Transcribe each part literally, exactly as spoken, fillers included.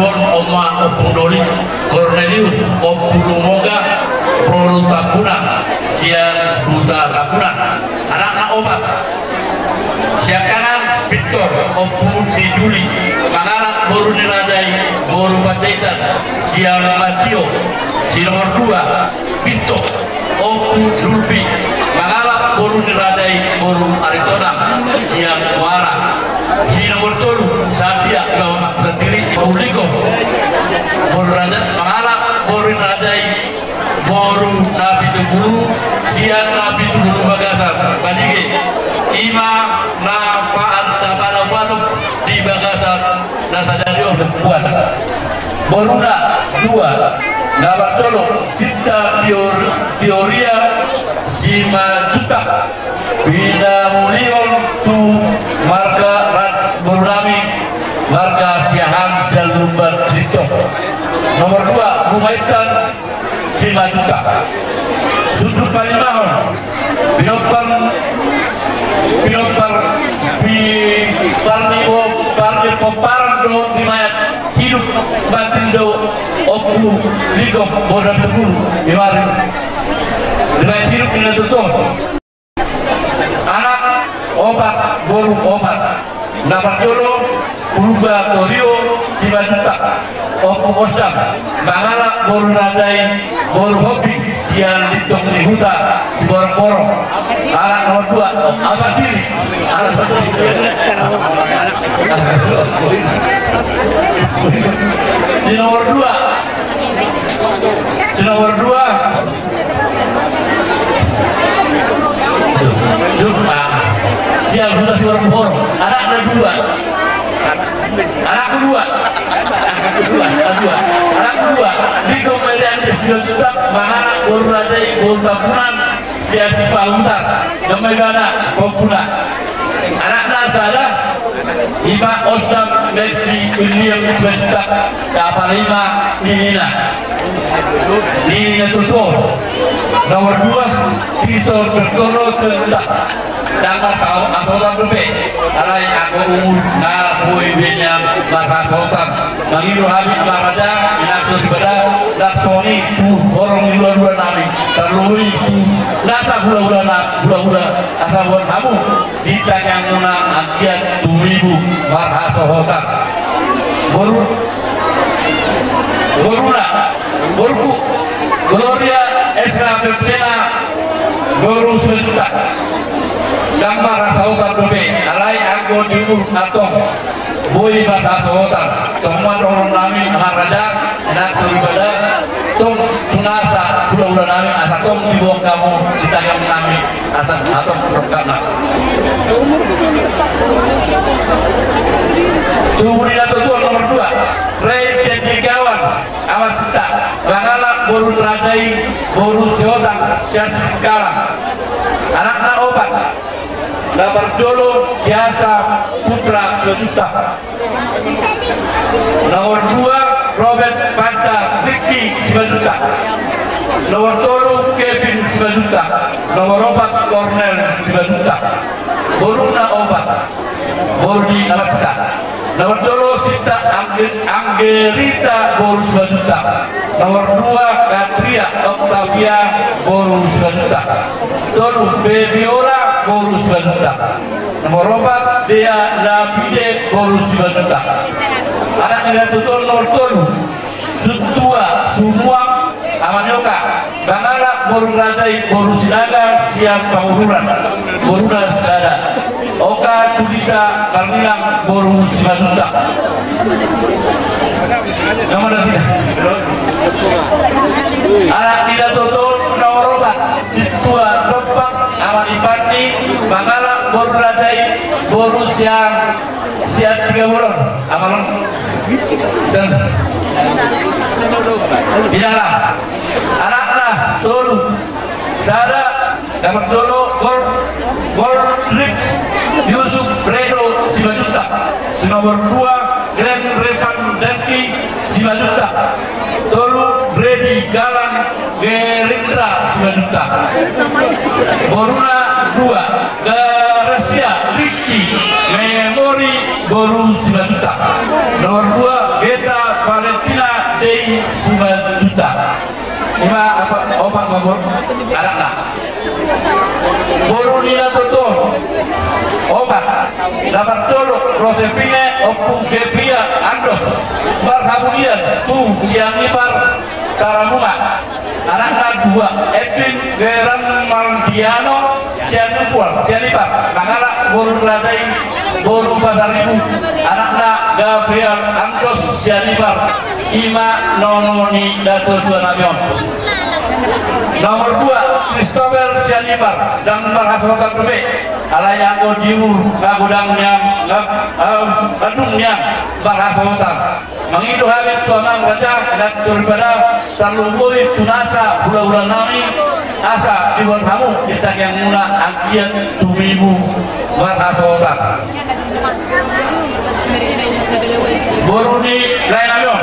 Ompu Doli, Kornelius, Ompu Lumoga, boru Tambunan, sian Huta Tambunan. Anakna opat. Sian kanan, Victor, Ompu si Juli, mangalap boru ni raja i, boru Panjaitan, sian Matio, si nomor dua, Bistok, Ompu Dulpi, mangalap boru ni raja i, boru Aritonang, sian Muara. Si nomor tolu, Satia, i ma anakku sandiri, Ompu Liko, boru raja, mangalap boru ni raja i, boru Napitupulu, sian Napitupulu Bagasan, Balige. I ma na paat na palau-palau di bagasan na sadari on. Boruna dua, na martolu, Sinta Tior-, Tioria Simanjuntak. Pinamulion tu marga ra-, boru nami, marga Siahaan sian Lumban Sitintong. Nomor dua, Bumaintan Simanjuntak. Sundut palimahon, pinompar, pinompar, pi-, parni-, o, parni-, pomparan dohot di mayat hidup mati do Ompu Liko, boru Napitupulu, i ma ari. Di mayat hidup ni na tutu on. Anak opat, boru opat. Na parjolo, Purba Torio Simanjuntak, Ompu Osdam, mangalap boru ni raja i, boru Hombing, sian Lintong ni Huta Siborongborong. Anak nomor dua, oh, anak diri. Anak diri. Si nomor dua. Si nomor dua. Sian Huta Siborongborong. Anakna dua. Anakku dua. Anakku dua. Anakku dua. Di komedian di Simanjuntak, mangalap boru raja i, boru Tambunan, sian Sipahutar. Nama ibana, Pompuna. Anakna sada, i ma Osdam Meksi William Simanjuntak, apala i ma ninina. Ninina tutu on. Nomor dua, Tison Bertono Simanjuntak. Ndang marhasohotan dope. Alai anggo umur na boi be nian marhasohotan. Mangido hami ma raja, inang soripada, ndang songon i tu horong ni hulahula nami. Tarlumobi tu nasa hulahula na, hulahula, asa boan hamu di tangiangmuna anggiat tumibu marhasohotan. Boru, boruna, boruku, Gloria Esra Pepsena, boru Simanjuntak. Ndang marhasohotan dope, alai anggo di umur antong boi marhasohotan. Tong ma dohonon nami, amang raja, inang soripada, tong tu nasa hulahula nami, asa tong diboan hamu di tangiang nami, asa antong rongkapna. Tubu ni na tutu on nomor dua, Ray Cendekiawan, Amat Sinta, mangalap boru ni raja i, boru Sihotang, sian Sikalang. Anakna opat. Na parjolo, Tiasa Putra Simanjuntak. Nomor dua, Robert Panca Rikki Simanjuntak. Nomor tolu, Kevin Simanjuntak. Nomor opat, Kornel Simanjuntak. Boruna opat. Boru ni Amat Sinta. Nomor tolu, Sinta Angge-, Anggerita boru Simanjuntak. Nomor dua, Katria Octavia boru Simanjuntak. Tolu, Bebiola boru Simanjuntak. Nomor opat, Dea Lapide boru Simanjuntak. Anak ni na tutu on nomor tolu, Sintua Sumuang, ama ni Oka. Mangalap boru ni raja i, boru Sinaga sian Pangururan. Boruna sada, Oka Julita Marnilang boru Simanjuntak. Nama nasida? Anak ni na tutu on nomor opat, Sintua Dompak, ama ni Panni, mangalap boru ni raja i, boru sian, sian Tigabolon. Ama on? Jangan. Bicara. Anakna tolu. Sada, nomor tolu, Gol-, Goldrick Yusuf Redo Simanjuntak. Nomor dua, Glenn Revan Danki Simanjuntak. Tolu, Bredi Galang Gerindra Simanjuntak. Boruna dua, Gracia Rikki Memori boru Simanjuntak. Nomor dua, Geta Opat ma boru anakna. Boru ni na tuatua on opat. Na partolu Rosepine Ompu Gepria Andos, marhamulian tu Sianipar Tarabunga. Anakna dua, Edwin Geran Maldiano Sianipar, Sianipar, mangalap boru raja i boru Pasaribu, anakna Gabriel Andos Sianipar. Ima nono ni na tuatua nami on. Nomor dua, Christopher Sianipar, ndang marhasohotan dope, alai anggo di umur na godang nian, na, eh, na dung nian marhasohotan. Mangido hami tu amang raja, na soripada, tarlumobi tu nasa hulahula nami, asa diboan hamu di tangiangmuna anggiat tumibu marhasohotan. Boru ni lae nami on.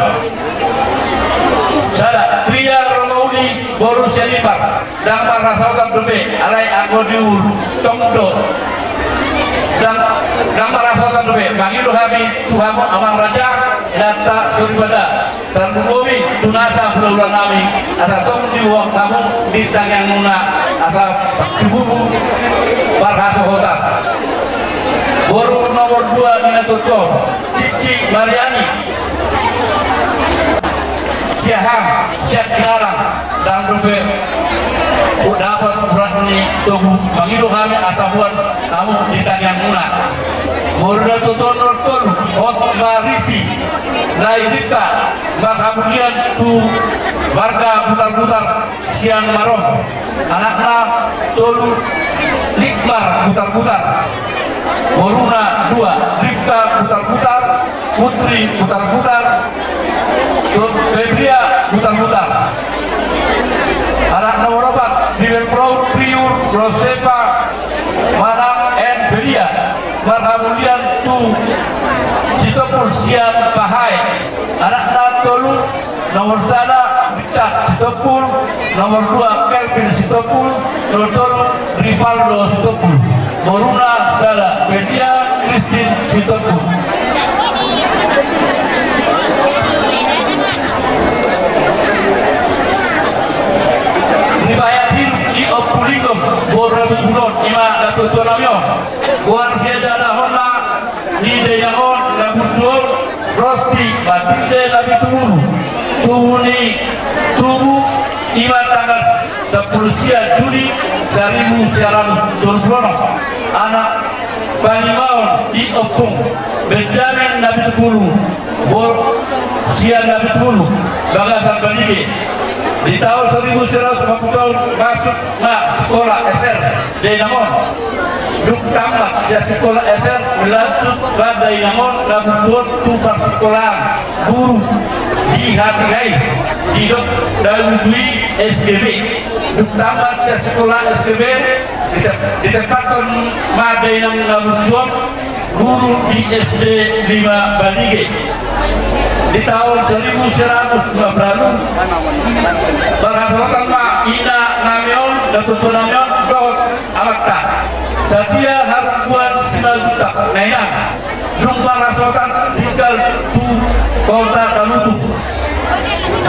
Sada, Tria Romauli boru Sianipar, ndang marhasohotan dope, alai anggo di umur tong do. Ndang, ndang marhasohotan dope, mangido hami tu hamu amang raja, na soripada, tarlumobi tu nasa hulahula nami, asa tong diboan hamu di tangiangmuna, asa tumibu marhasohotan. Boru nomor dua ni na tuatua on, Cici Mariani. Siahaan, Siak Kinarang, ndang dope dapot urat ni togu, mangido hami asa boan hamu di tangiangmuna. Boru na tuatua on nomor tolu, Hot Marisi, Nai Ripka, marhamulian tu marga Butarbutar, Sian Marom. Anakna tolu, Likmar Butarbutar. Boruna dua, Ripka Butarbutar, Putri Butarbutar, Febria Butarbutar. Anak nomor opat, Bibelvrouw Triur Rosepa manang Envelia, marhamulian tu Sitompul sian Pahae. Anakna tolu, nomor sada, Richard Sitompul, nomor dua, Kelvin Sitompul, nomor tolu, Rivaldo Sitompul. Boruna sada, Belia Kristin Sitompul. Riwayat hidup ni Ompu Lingkop, boru Rabu Bulon, ima na tuatua nami on. Goar sian dadahonna ni dainang on na burju on, Rosti Matilde Napitupulu. Tubu ni tubu, ima tanggal sampulu sia Juni saribu sia ratus tolu pulu onom. Anak panimaon ni ompung, Benjamin Napitupulu, boru sian Napitupulu, bagasan Balige. Di taon saribu sia ratus opat pulu taon masuk ma sikola S R dainang on. Dung tamat sian sikola S R, melanjut ma dainang on na burju on tu parsikolaan guru di hatiha i, didok na uju i S G B. Dung tamat sian sikola S G B, dite-, ditempathon ma dainang na burju on guru di S D lima Balige. Di taon saribu sia ratus lima pulu, marhasohotan ma ina nami on, na tuatua nami on, dohot amanta. Sadia harumbuan Simanjuntak na inang. Dung marhasohotan tinggal tu kota Tarutung.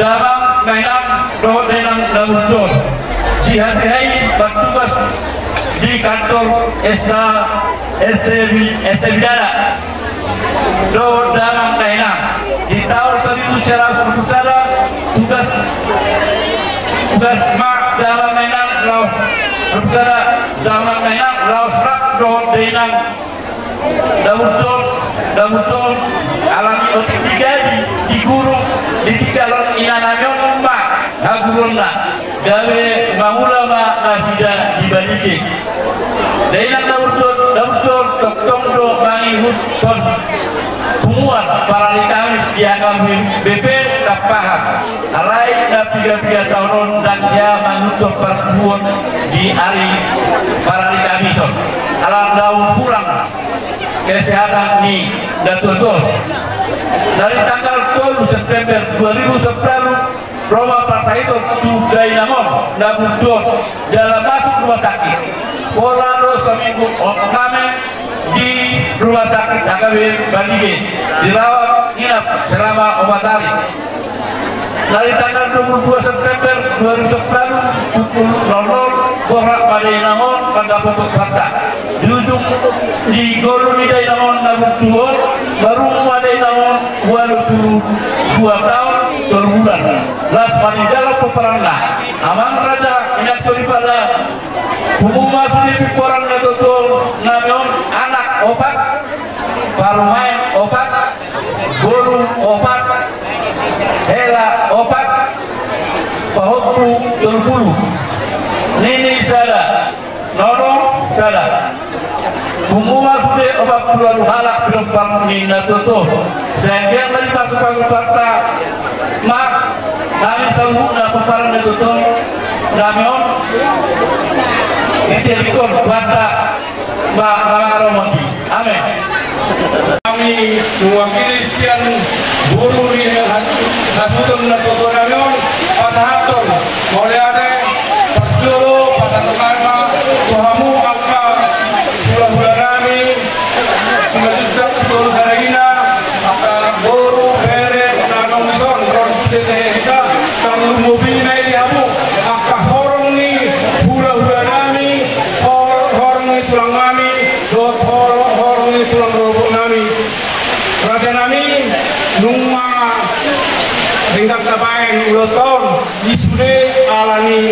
Damang na inang dohot dainang na burju on di hatiha i martugas di kantor esta, S T bi-, S T Bidana. Dohot damang na inang. Di taon saribu sia ratus opat pulu sada, tugas, tugas ma damang na inang laos, opat pulu sada, damang na inang laos rap dohot dainang na burju on, na burju on, alani otik digaji, diguru, ditinggalhon ina nami on ma haguruonna, gabe mangula ma nasida di Balige. Dainang na burju on, na burju on, tongtong do mangihuthon punguan parari Kamis di H K B P Tampahan. Alai na piga-piga taon on ndang hea mangihuthon parpunguan di ari parari Kamis on. Ala daong hurang kesehatan ni na tuatua on. Dari tanggal tolu September dua ribu sepuluh, ro ma parsahiton tu dainang on na burju on jala masuk rumah sakit. Pola do saminggu on nami di rumah sakit H K B Balige, dirawat inap selama opat hari. Na di tanggal dua puluh dua September dua ribu sepuluh pukul nol nol, borhat ma dainang on mandapothon hata. Di ujung, di ngolu ni dainang on na burju on, marumur ma dainang on ualu pulu dua taon tolu bulan. Laos maninggalhon pomparanna. Amang raja, inang soripada, pungu ma sude pimporan na tuatua nami on, anak opat, parumaen opat, boru opat, hela opat, pahompu tolu pulu, nini sada, nono sada. Pungu ma sude opat pulu ualu halak pinompar ni na tuatua on. Sai anggiat ma dipasupasu Tuhanta ma hami saluhutna pomparan na tuatua nami on, ditelinghon Tuhanta ma na mangaramoti. Amen. Hami mewakili sian boru ni ha-, hasuhuton na tuatua nami on, pasahathon mauliate parjolo, pasahathon ma tu hamu angka hulahula nami, Simanjuntak Sitolu Sada Ina, angka boru, bere na adong dison, ro sude tahe hita, tarlumobi ma i di hamu angka horong ni hulahula nami, hor-, horong ni tulang nami, dohot hor-, horong ni tulang rorobot nami. Raja nami, nunga denggan tabaen ulaonta on, i sude alani,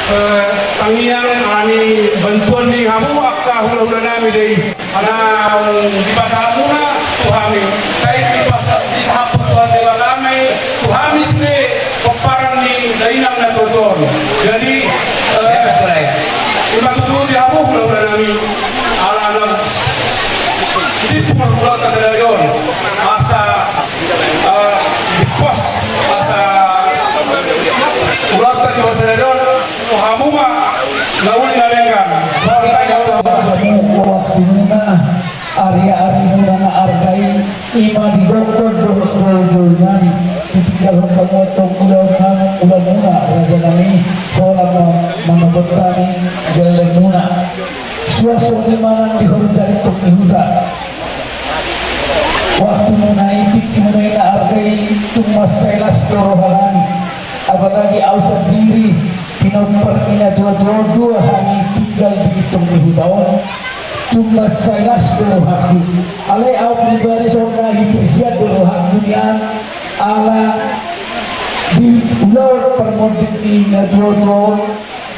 eh, tangiang, alani bantuan ni hamu angka hulahula nami do i. Naung dipasahat muna tu hami, sai dipasa-, disahaphon Tuhan Debata ma i tu hami sude pomparan ni dainang na tuatua on. Jadi, eh, i ma tutu di hamu hulahula nami, ala na simpul ulaonta sadari on, asa, eh, dipos, asa ulaonta di sadari on, hamu ma na uli na denggan. Waktumuna, ari-arimuna na arga i, i ma digokhon dohot jolo-jolo nami, ditinggalhon hamu antong ulaon nam-, ulaonmuna, raja nami, holan ma manopot hami gellengmuna. Suang songon i ma nang di horja lintong ni huta. Waktumuna i, tingkimuna i na arga i, tung mansai las do roha nami. Apalagi au sandiri, pinompar ni na tuatua on, dua hami tinggal di lintong ni huta on. Tung mansai las do rohangku. Alai au pribadi songon na hitir hian do rohangku nian, ala di ulaon parmonding ni na tuatua on,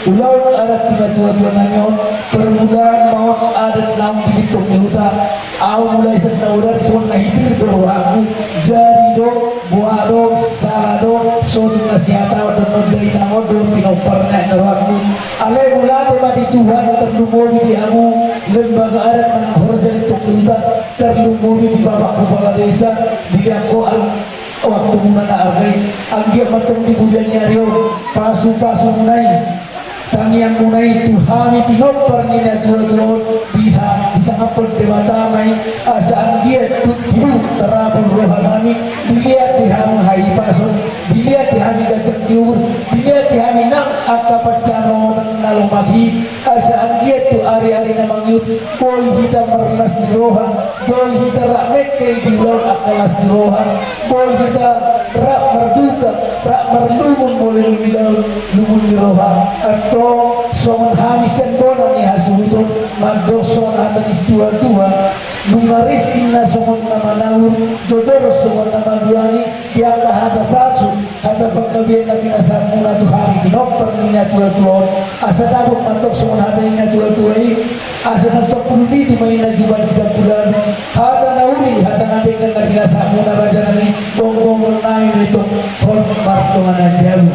ulaon adat tu na tuatua nami on, permulaan ma on adat naung di lintong ni huta. Au mulai sian na bodari songon na hitir do rohangku, jadi do, boha do, sala do, so tung na sihataon do non dainang on dohot pinomparna, ninna rohangku. Alai mauliate ma di Tuhan, tarlumobi di hamu lembaga adat manang horja lintong ni huta, tarlumobi di Bapak Kepala Desa, di Liangkoar. Waktumuna na arga i, anggiat ma antong di pudian ni ari on, pasu-pasumuna i, tangiangmuna i tu hami pinompar ni na tuatua on, di ha-, disangaphon Debata ma i, asa anggiat tu tibu tarapul roha nami, dilehon di hamu hahipason, dilehon di hami ganjang ni umur, dilehon di hami nang angka pansamotan na lomak i, asa anggiat tu ari-ari na mangihut, boi hita marlas ni roha, boi hita rap mengkel di ulaon angka las ni roha, boi hita rap marduka, rap marlungun molo di ulaon lungun ni roha. Antong songon hami sian bona ni hasuhuton, mandok songon hata ni situatua, nunga ris ninna songon na manaur, jojor songon na manduani, di angka hata palsu, hata panggabean na pinasahatmuna tu hami pinompar ni na tuatua on, asa dapot ma antong songon hata ni na tuatua i, asa naung sampulu pitu ma i na jumadi sampulu ualu, hata na uli, hata na denggan na pinasahatmuna raja nami, gomgoman nami ma i antong, hot martonga na jabu.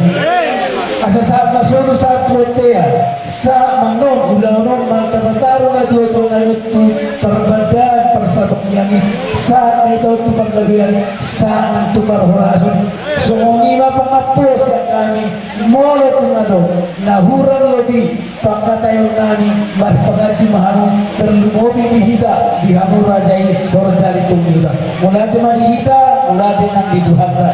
Asa sahat ma solu sahat tu bontean, sahat ma annon ulaon on manang tapataru na tuatua nami on tu parbandaan parsatongkinan i, sahat ma hita on tu panggabean, sahat nang tu parhorasan. Songon i ma pangampuon sian hami, molo tung adong na hurang lobi pangkataion nami, marpanganju ma hamu, tarlumobi di hita, di hamu raja i, horja lintong ni huta. Mauliate ma di hita, mauliate nang di Tuhanta.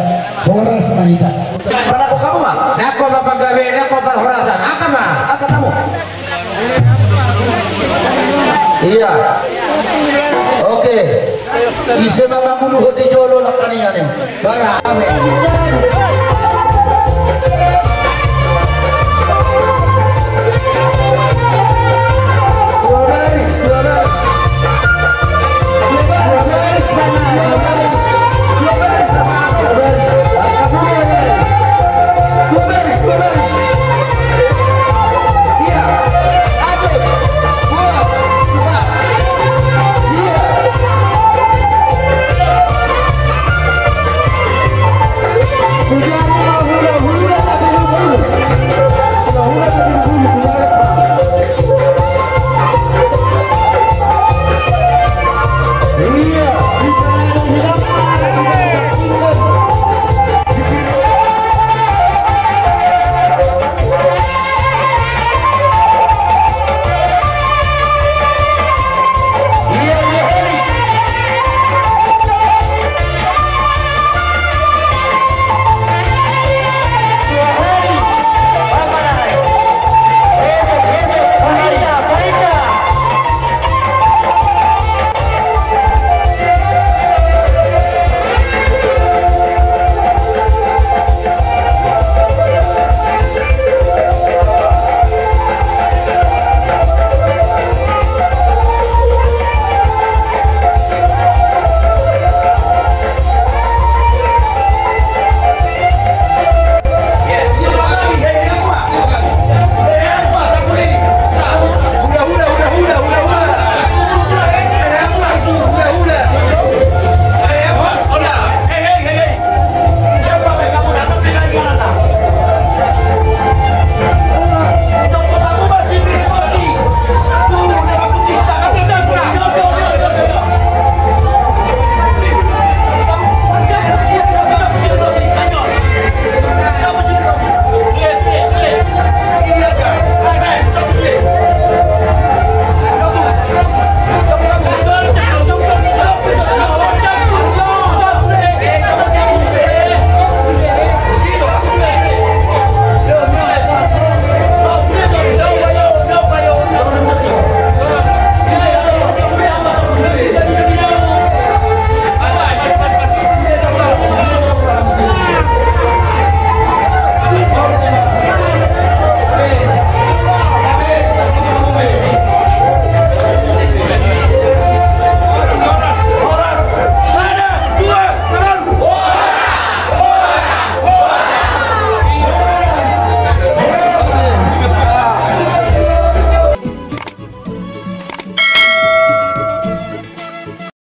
Horas ma hita. Panangkok hamu ma. Nangkok ma panggabean, nangkok parhorasan. Angka ma. Angka hamu. Ia. Oke. Ise ma manguluhon di jolo langkaningan i. Bara.